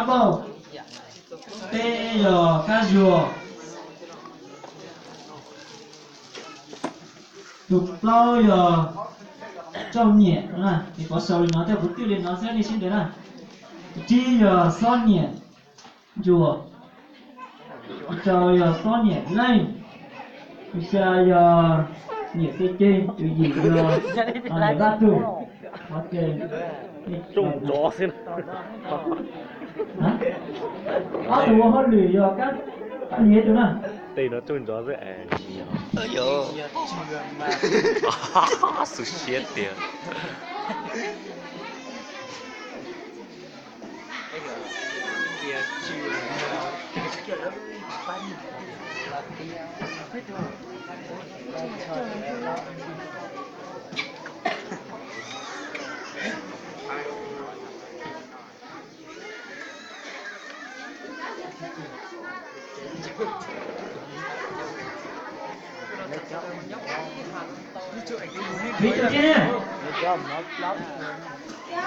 Plaub, peb yog kab zuag, tus plaub yog tsob nyiam na, es pov sau li no thiab, kuv twb li no xwb nej sib ntev na. Tsib yog xob nyiam ntsuas, rau yog xob nyiam leej, xya yog nyiam tej ceg, tus yim yog nyiam vaj tug. Qhov ces ob tug ua hauj lwm yog kab, kab niam tus na. Tej no tsuj ntsoov xwb. Xu siab tiag.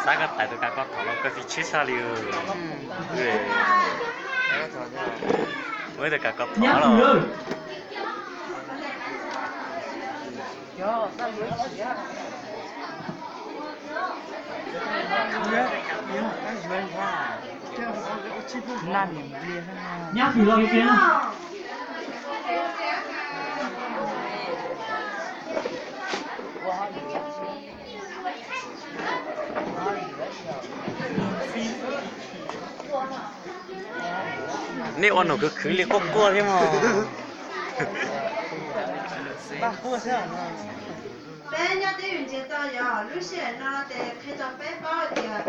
Xav koj tawm tus kav koj thov los koj tsis tshib sab li. Muaj ib tug kav koj thov los. Nyab fwm los kiag na. Nej ua nom khwv khwv li quaj quaj thiab mog. Peb nyob twj ywm ntsia tau yog lub sij hawm no ces qhia rau peb paub tias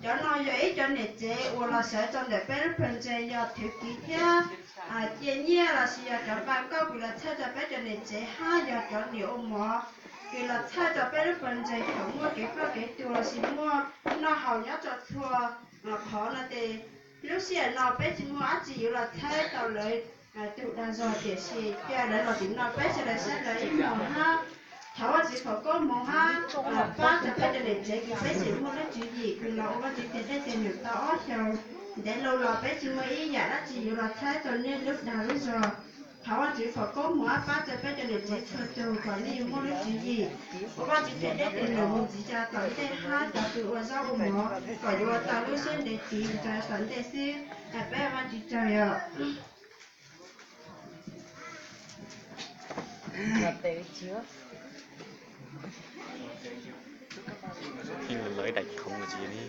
cov no yog ib cov niam tsev uas los sawv rau ntawm peb lub pawg ntseeg yog thwv kiv thiab cia nyiaj lossis yog cov npaj nkauj kws los txhawb rau peb cov niam tsev hab yog cov niam ua mov kws los txhawb rau peb lub pawg ntseeg thaum muaj kev ploj kev tuag lossis muaj noj haus nyob rau txhua qhov no ces lub sij hawm no peb tsis muaj dab tsi yuav los txhawb tau lawv tus dag zog, tiam sis cia lawv los tim no peb sawv daws saib lawv ib hmos hab thov Vajtswv foom koob hmoov hab pab rau peb cov niam tsev kws peb tseem muaj lub tswv yim kws los ua Vajtswv tiag dej tiag num tau ob xyoos ntev los los peb tsis muaj ib yam dab tsi yuav los txhawb tau nej lub dag lub zog. Thov Vajtswv foom koob hmoov hab pab rau peb cov niam tsev txhua tus kom nej yuav muaj lub tswv yim ua Vajtswv tiag dej tiag num mus ntxiv rau tom ntej hab cov kws ua zaub ua mov kom yuav ua tau lub siab ntev tiv rau tom ntej xwb. Peb ua Vajtswv tsaug yom. Lawv daim khoov tsis yog ne.